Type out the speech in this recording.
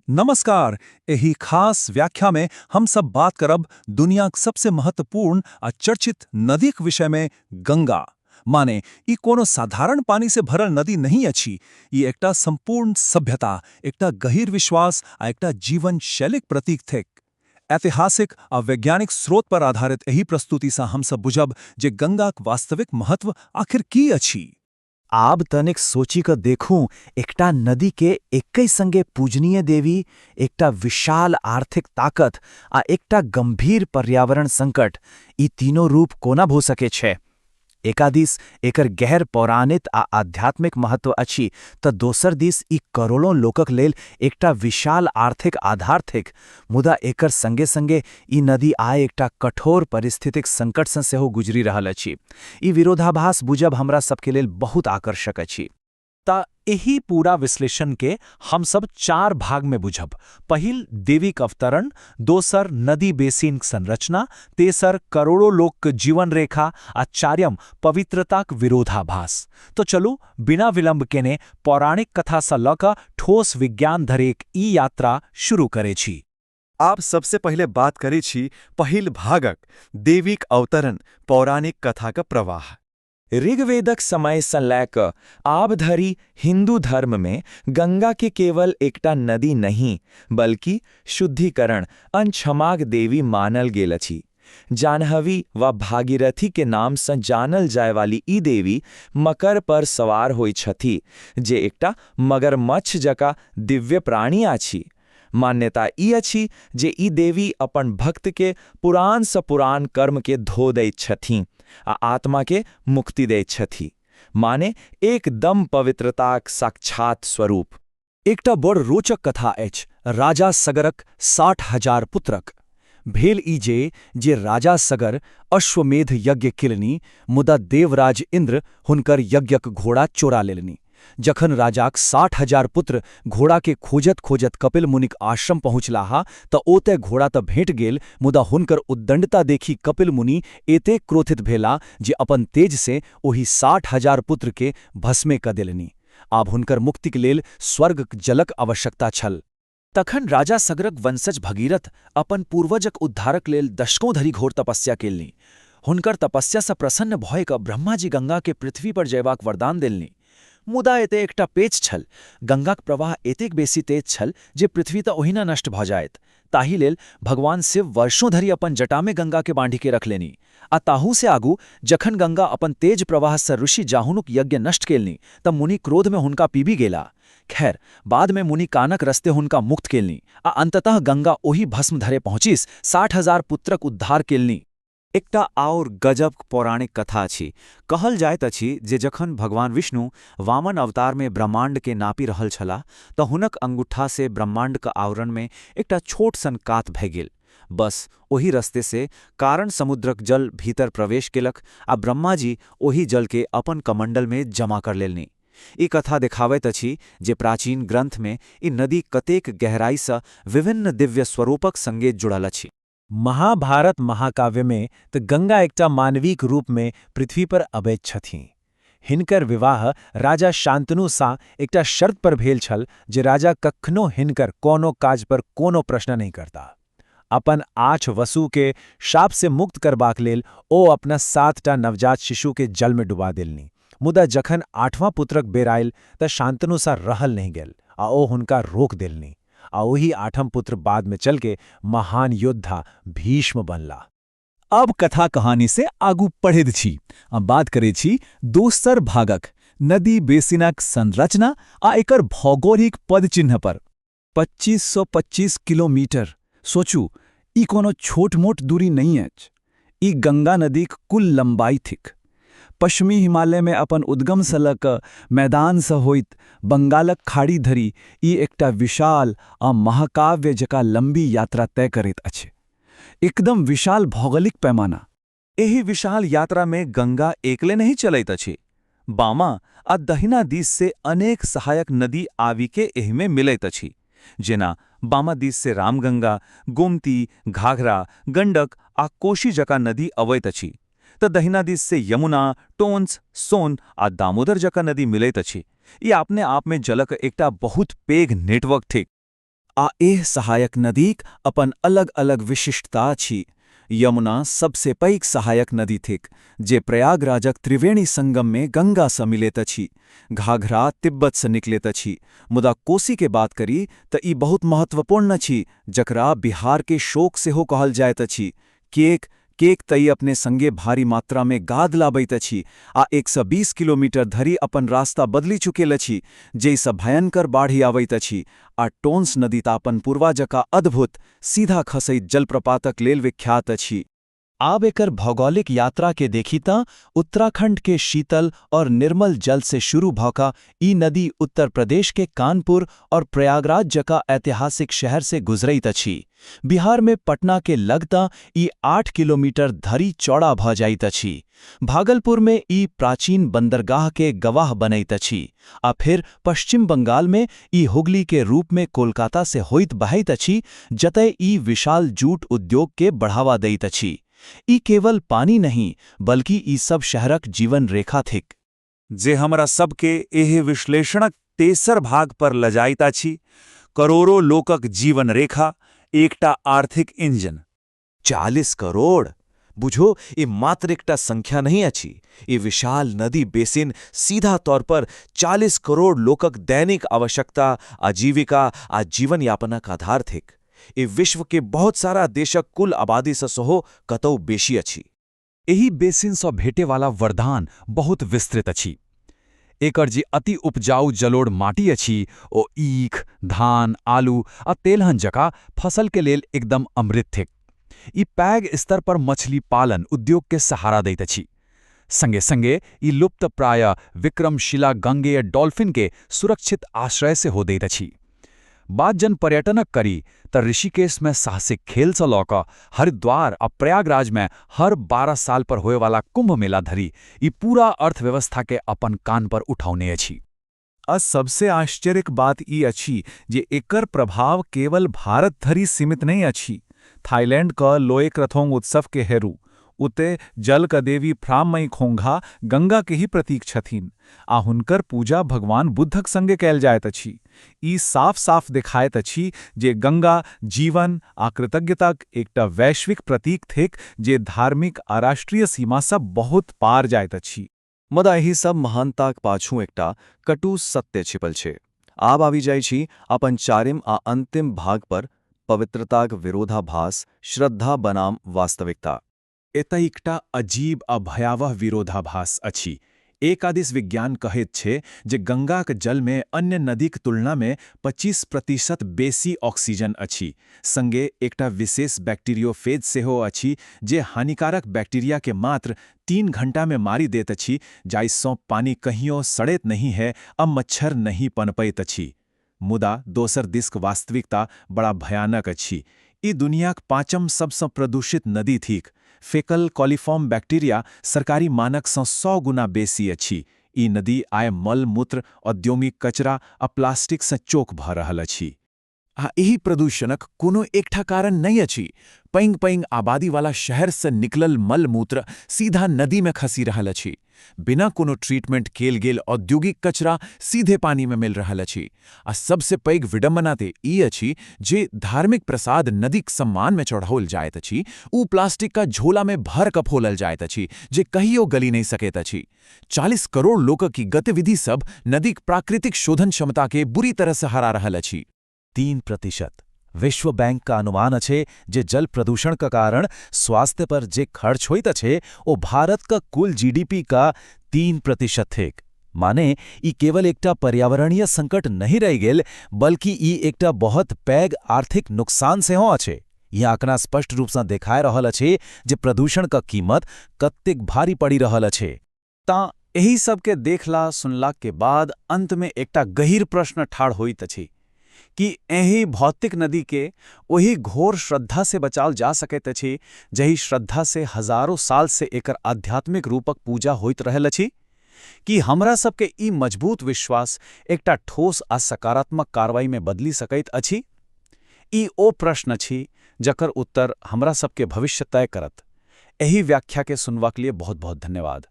नमस्कार। एहि खास व्याख्या में हम सब बात करब दुनियाक सबसे महत्वपूर्ण आ चर्चित नदीक विषय में, गंगा। माने ई कोनो साधारण पानी से भरल नदी नहीं अछि। ई एकटा संपूर्ण सभ्यता, एकटा गहीर विश्वास आ एकटा जीवन शैलीक प्रतीक थिक। ऐतिहासिक आ वैज्ञानिक स्रोत पर आधारित एहि प्रस्तुति सँ हमसब बुझब जे गंगाक वास्तविक महत्व आखिर की अछि। आब तनिक सोचि कऽ देखू, एकटा नदी के एकै संगे पूजनीय देवी, एकटा विशाल आर्थिक ताकत आ एकटा गंभीर पर्यावरण संकट, ई तीनों रूप कोना भऽ सकै छै? एका दिस एकर गहर पौराणिक आ आध्यात्मिक महत्व अछि तऽ दोसर दिस ई करोड़ों लोकक लेल एकटा विशाल आर्थिक आधार थिक। मुदा एकर संगे-संगे ई नदी आइ एकटा कठोर पारिस्थितिक संकट सँ सेहो गुजरि रहल अछि। ई विरोधाभास बुझब हमरा सबके लेल बहुत आकर्षक अछि। त एहि पूरा विश्लेषण के हम सब चार भाग में बुझब। पहिल, देवीक अवतरण। दोसर, नदी बेसिन संरचना। तेसर, करोड़ों लोक जीवन रेखा आ चारिम, पवित्रताक विरोधाभास। तो चलू, बिना विलंब केने पौराणिक कथा सँ लऽ कऽ ठोस विज्ञान धरिक ई यात्रा शुरू करै छी। आब सबसे पहिले बात करै छी पहिल भागक, देवीक अवतरण, पौराणिक कथाक प्रवाह। ऋग्वेदक समय सँ लए कऽ आब धरि हिंदू धर्म में गंगा के केवल एकटा नदी नहि, बल्कि शुद्धिकरण आ क्षमाक देवी मानल गेल अछि। जाह्नवी वा भागीरथी के नाम सँ जानल जाय वाली ई देवी मकर पर सवार होइ छथि, जे एकटा मगरमच्छ जकाँ दिव्य प्राणी अछि। मान्यता ई अछि जे ई देवी अपन भक्त के पुरान सँ पुरान कर्म के धो दैत छथिन आ आत्मा के मुक्ति दैत छथि, माने एकदम पवित्रताक साक्षात स्वरूप। एकटा बड़ रोचक कथा अछि राजा सगरक 60,000 पुत्रक। भेल ई जे जे राजा सगर अश्वमेध यज्ञ केलनि, मुदा देवराज इंद्र हुनकर यज्ञक घोड़ा चोरा लेलनि। जखन राजाक 60,000 पुत्र घोड़ा के खोजत खोजत कपिल मुनिक आश्रम पहुँचलाह तऽ ओतय घोड़ा तऽ भेट गेल, मुदा हुनकर उद्दंडता देखि कपिल मुनि एतेक क्रोधित भेला जे अपन तेज से ओहि 60,000 पुत्र के भस्मे कऽ देलनि। आब हुनकर मुक्तिक लेल स्वर्गक जलक आवश्यकता छल। तखन राजा सगरक वंशज भगीरथ अपन पूर्वजक उद्धारक लेल दशकों धरि घोर तपस्या केलनि। हुनकर तपस्या सँ प्रसन्न भए कऽ ब्रह्माजी गंगा के पृथ्वी पर जयबाक वरदान देलनि। मुदा एते एकटा पेच छल। गंगाक प्रवाह एतेक बेसी तेज छल जे पृथ्वी तऽ ओहिना नष्ट भऽ जायत। ताहि लेल भगवान शिव वर्षों धरि अपन जटामे गंगा के बांधि के रखलेनि। आ ताहू से आगू, जखन गंगा अपन तेज प्रवाह सँ ऋषि जाहुनुक यज्ञ नष्ट केलनि तऽ मुनि क्रोध में हुनका पीबि गेला। खैर, बाद में मुनि कानक रस्ते हुनका मुक्त केलनि आ अंततः गंगा ओहि भस्म धरे पहुँचिस 60,000 पुत्रक उद्धार केलनि। एकटा आओर गजब पौराणिक कथा अछि। कहल जाइत अछि जे जखन भगवान विष्णु वामन अवतार में ब्रह्मांड के नापि रहल छलाह तऽ हुनक अंगूठा से ब्रह्मांडक आवरण में एकटा छोट सन कात भए गेल। बस, ओहि रस्ते से कारण समुद्रक जल भीतर प्रवेश केलक आ ब्रह्माजी ओहि जल के अपन कमंडल में जमा कर लेलनि। ई कथा देखाबैत अछि जे प्राचीन ग्रंथ में ई नदी कतेक गहराई सँ विभिन्न दिव्य स्वरूपक संगे जुड़ल अछि। महाभारत महाकाव्य में तऽ गंगा एकटा मानवीक रूप में पृथ्वी पर अबैत छथिन। हिनकर विवाह राजा शांतनु सँ एकटा शर्त पर भेल छल जे राजा कखनो हिनकर कोनो काज पर कोनो प्रश्न नहीं करता। अपन आठ वसु के शाप से मुक्त करबाक लेल ओ अपना सातटा नवजात शिशु के जल में डुबा देलनि। मुदा जखन आठवां पुत्रक बेर आयल तऽ शांतनु सँ रहल नहीं गेल आ ओ हुनका रोक देलनि आ ओही आठम पुत्र बाद में चल के महान योद्धा भीष्म बनला। अब कथा कहानी से आगू पढ़ैत छी आ बात करै छी दोसर भागक, नदी बेसिनक संरचना आ एकर भौगोलिक पदचिह्न पर। 2525 किलोमीटर, सोचू, ई कोनो छोट मोट दूरी नहीं अछि। ई गंगा नदीक कुल लंबाई थिक। पश्चिमी हिमालय में अपन उद्गम सँ लऽ कऽ मैदान सँ होइत बंगालक खाड़ी धरि ई एकटा विशाल आ महाकाव्य जकाँ लंबी यात्रा तय करैत अछि। एकदम विशाल भौगोलिक पैमाना। एहि विशाल यात्रा में गंगा एकले नहीं चलैत अछि। बामा आ दहिना दिस से अनेक सहायक नदी आबि के एहिमे मिलैत अछि, जेना बामा दिस से रामगंगा, गोमती, घाघरा, गंडक आ कोशी जकाँ नदी अबैत अछि, तऽ दहिना दिस से यमुना, टोन्स, सोन आ दामोदर जकाँ नदी मिलैत अछि। ई अपने आप में जलक एकटा बहुत पैघ नेटवर्क थिक। आ एह सहायक नदीक अपन अलग-अलग विशिष्टता अछि। यमुना सबसे पैघ सहायक नदी थिक, जे प्रयागराजक त्रिवेणी संगम में गंगा सँ मिलैत अछि। घाघरा तिब्बत सँ निकलैत अछि। मुदा कोसी के बात करी त ई बहुत महत्वपूर्ण अछि, जकरा बिहार के शोक सेहो कहल जाइत अछि। केक केक त ई अपने संगे भारी मात्रा में गाद लाबैत अछि आ 120 किलोमीटर धरि अपन रास्ता बदलि चुकेल अछि, जाहिसँ भयंकर बाढ़ि आबैत अछि। आ टोन्स नदी त अपन पुरवा जकाँ अद्भुत, सीधा खसैत जलप्रपातक लेल विख्यात अछि। आब एकर भौगोलिक यात्रा के देखी तँ उत्तराखंड के शीतल और निर्मल जल से शुरू भऽ कऽ ई नदी उत्तर प्रदेश के कानपुर और प्रयागराज जकाँ ऐतिहासिक शहर से गुजरैत अछि। बिहार में पटना के लग तँ ई 8 किलोमीटर धरि चौड़ा भऽ जाइत अछि। भागलपुर में ई प्राचीन बंदरगाह के गवाह बनैत अछि आ फिर पश्चिम बंगाल में ई हुगली के रूप में कोलकाता से होइत बहैत अछि, जतय ई विशाल जूट उद्योग के बढ़ावा दैत अछि। ई केवल पानी नहीं, बल्कि ई सब शहरक जीवन रेखा थिक। जे हमरा सबके एहि विश्लेषणक तेसर भाग पर लजाइत अछि, करोड़ों लोकक जीवन रेखा, एकटा आर्थिक इंजन। 40 करोड़! बुझो, ई मात्र एकटा संख्या नहीं अछि। ई विशाल नदी बेसिन सीधा तौर पर 40 करोड़ लोकक दैनिक आवश्यकता, आजीविका आ जीवन यापनक आधार थिक। ई विश्व के बहुत सारा देशक कुल आबादी सँ सेहो कतौ बेसी अछि। एहि बेसिनसँ भेटेवाला वरदान बहुत विस्तृत अछि। एकर जे अति उपजाऊ जलोढ़ माटी अछि, ओ ईख, धान, आलू आ तेलहन जकाँ फसल के लेल एकदम अमृत थिक। ई पैघ स्तर पर मछली पालन उद्योग के सहारा दैत अछि। संगे संगे ई लुप्त प्राय विक्रमशिला गंगेय डॉल्फिन के सुरक्षित आश्रय सेहो दैत अछि। बात जन पर्यटनक करी त ऋषिकेशमे साहसिक खेलसँ लऽ कऽ हरिद्वार आ प्रयागराजमे हर 12 साल पर होएवाला कुंभ मेला धरि ई पूरा अर्थव्यवस्था के अपन कान पर उठौने अछि। आ सबसे आश्चर्यक बात ई अछि जे एकर प्रभाव केवल भारत धरि सीमित नहि अछि। थाईलैंड क लोए क्रथोंग उत्सव के हेरू। उते जल क देवी फ्रामई खोंघा गंगा के ही प्रतीक छथिन आ हुनकर पूजा भगवान बुद्धक संगे कयल जाइत अछि। ई साफ साफ देखाइत अछि जे गंगा जीवन आ कृतज्ञताक एकटा वैश्विक प्रतीक थिक, जे धार्मिक आ राष्ट्रीय सीमा सँ बहुत पार जाइत अछि। मुदा एहि सब महानताक पाछू एकटा कटु सत्य छिपल छै। आब आबि जाइ छी अपन चारिम आ अंतिम भाग पर, पवित्रताक विरोधाभास, श्रद्धा बनाम वास्तविकता। एतय एकटा अजीब आ भयावह विरोधाभास अछि। एकादिस विज्ञान कहैत छै जे गंगाक जलमे अन्य नदीक तुलनामे 25% बेसी ऑक्सीजन अछि, संगे एकटा विशेष बैक्टीरियोफेज सेहो अछि जे हानिकारक बैक्टीरियाके मात्र 3 घंटामे मारि दैत अछि, जाहिसँ पानि कहियो सड़ैत नहि है आ मच्छर नहि पनपैत अछि। मुदा दोसर दिस्क वास्तविकता बड़ा भयानक अछि। ई दुनियाक पाँचम सबसँ प्रदूषित नदी थिक। फेकल कॉलिफॉर्म बैक्टीरिया सरकारी मानकसँ 100 गुना बेसी अछि। ई नदी आय मल-मूत्र, औद्योगिक कचरा आ प्लास्टिकसँ चोक भऽ रहल अछि। आ एहि प्रदूषणक कोनो एकटा कारण नहि अछि। पैघ पैघ आबादीवाला शहरसँ निकलल मल-मूत्र सीधा नदीमे खसि रहल अछि। बिना कोनो ट्रीटमेंट केल गेल औद्योगिक कचरा सीधे पानीमे मिल रहल अछि। आ सबसे पैघ विडंबना ते ई अछि जे धार्मिक प्रसाद नदीक सम्मानमे चढ़ाओल जाइत अछि, ओ प्लास्टिक का झोलामे भर कऽ फोलल जाइत अछि, जे कहियो गलि नहि सकैत अछि। 40 करोड़ लोकक ई गतिविधि सब नदीक प्राकृतिक शोधन क्षमता के बुरी तरह से हरा रहल अछि। 3%। विश्व बैंक का अनुमान अछि जे जल प्रदूषण का कारण स्वास्थ्य पर जे खर्च होइत अछि, ओ भारत का कुल जीडीपी का 3% थिक। माने ई केवल एकटा पर्यावरणीय संकट नहि रहि गेल, बल्कि ई एकटा बहुत पैघ आर्थिक नुकसान सेहो अछि। ई आंकड़ा स्पष्ट रूपसँ देखाए रहल अछि जे प्रदूषण का कीमत कतेक भारी पड़ि रहल अछि। ता एहि सबके देखला सुनला के बाद अंतमे एकटा गहीर प्रश्न ठाढ़ होइत अछि कि एहि भौतिक नदी के ओहि घोर श्रद्धा से बचाओल जा सकैत अछि, जहि श्रद्धा से हजारों साल से एकर आध्यात्मिक रूपक पूजा होइत रहल अछि? कि हमरा सबके ई मजबूत विश्वास एकटा ठोस आ सकारात्मक कार्रवाई में बदलि सकैत अछि? ई ओ प्रश्न अछि जकर उत्तर हमरा सबके भविष्य तय करत। एहि व्याख्या के सुनबाक लिए बहुत बहुत धन्यवाद।